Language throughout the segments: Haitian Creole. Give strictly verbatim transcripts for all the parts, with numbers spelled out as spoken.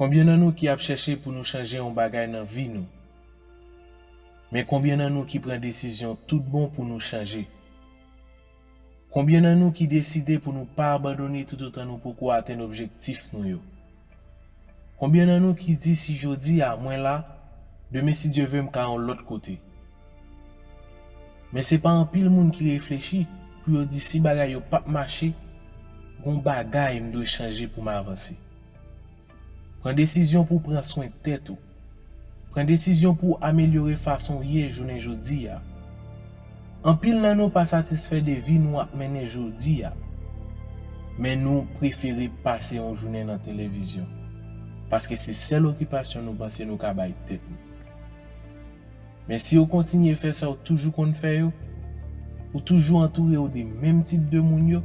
Konbyen nan nou ki ap chèche pou nou chanje yon bagay nan vi nou? Men konbyen nan nou ki pran desizyon tout bon pou nou chanje? Konbyen nan nou ki deside pou nou pa abandone toutotan nou poko atenn objektif nou yo? Konbyen nan nou ki di, "Si jodi a mwen la, demen, si Dye vle, m ka yon lòt kote"? Men se pa anpil moun ki reflechi pou yo di, "Si bagay yo p ap mache, gon bagay m dwe chanje pou m avanse." Pran desizyon pou w pran swen tèt ou. Pran desizyon pou w amelyore fason w ye jounen jodi a. Anpil nan nou pa satisfè de vi nou ap mennen jodi a, men nou prefere pase yon jounen nan televizyon, paske se sèl okipasyon nou panse nou ka bay tèt nou. Men si w kontinye fè sa w toujou konn fè yo, ou toujou antoure w de menm tip de moun yo,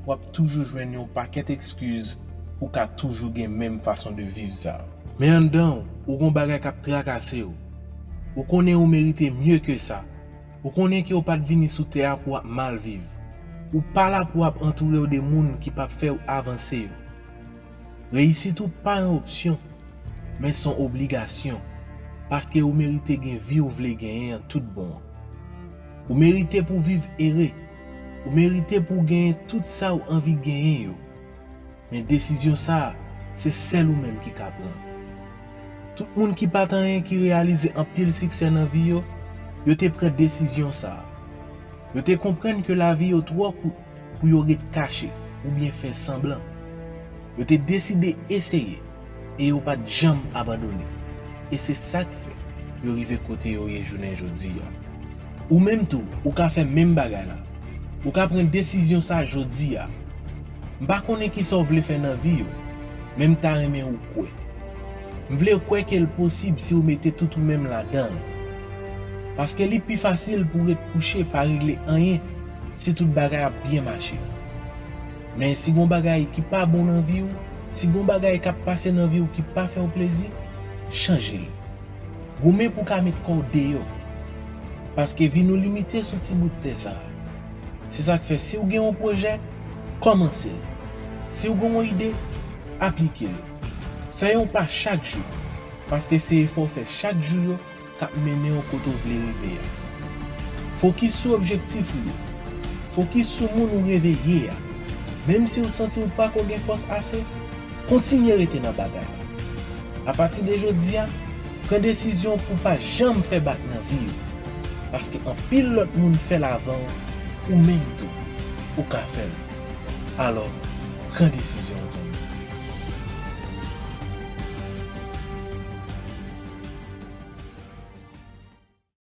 w ap toujou jwenn yon pakèt ekskiz pou w ka toujou gen menm fason de viv sa a. Men anndan w, ou gon bagay k ap trakase w. Ou konnen ou merite mye ke sa. Ou konnen ke w pa t vini sou tè a pou w ap mal viv. Ou pa la pou w ap antoure w de moun ki p ap fè w avanse yo. Reyisit ou pa yon opsyon, men s on obligasyon, paske ou merite gen vi w vle genyen an tout bon an. Ou merite pou w viv ere. Ou merite pou w genyen tout sa w anvi genyen yo. Men desizyon sa a, se sèl ou menm ki ka pran. Tout moun ki pa t anyen ki reyalize anpil siksè nan vi yo, yo te pran desizyon sa a. Yo te konprann ke lavi yo twò kout pou yo ret kache oubyen fè sanblan. Yo te deside eseye e yo pa t janm abandone. E se sa k fè yo rive kote yo ye jounen jodi a. Ou menm tou, ou ka fè menm bagay la. Ou ka pran desizyon sa jodi a. M pa konnen kisa w vle fè nan vi w, men m ta renmen ou kwè. M vle w kwè ke l posib si w mete tout ou menm ladan l. Paske li pi fasil pou w ret kouche pa regle anyen si tout bagay ap byen mache. Men si gon bagay ki pa bon nan vi w, si gon bagay k ap pase nan vi w ki pa fè w plezi, chanje l. Goumen pou w ka met kò w deyò. Paske vi nou limite sou ti bout tè sa a. Se sa k fè si w gen yon pwojè, kòmanse l. Si w gen yon ide, aplike l. Fè yon pa chak jou, paske se efò w fè chak jou yo k ap mennen w kote w vle rive a. Fokis sou objektif ou yo. Fokis sou moun ou reve ye a. Menm si w santi w pako gen fòs ase, kontinye rete nan batay la. Apati de jodi a, pran desizyon pou w pa janm fè bak nan vi w. Paske anpil lòt moun fè l avan w, ou menm tou, ou ka fè l. Alò, pran desizyon w, zanmi.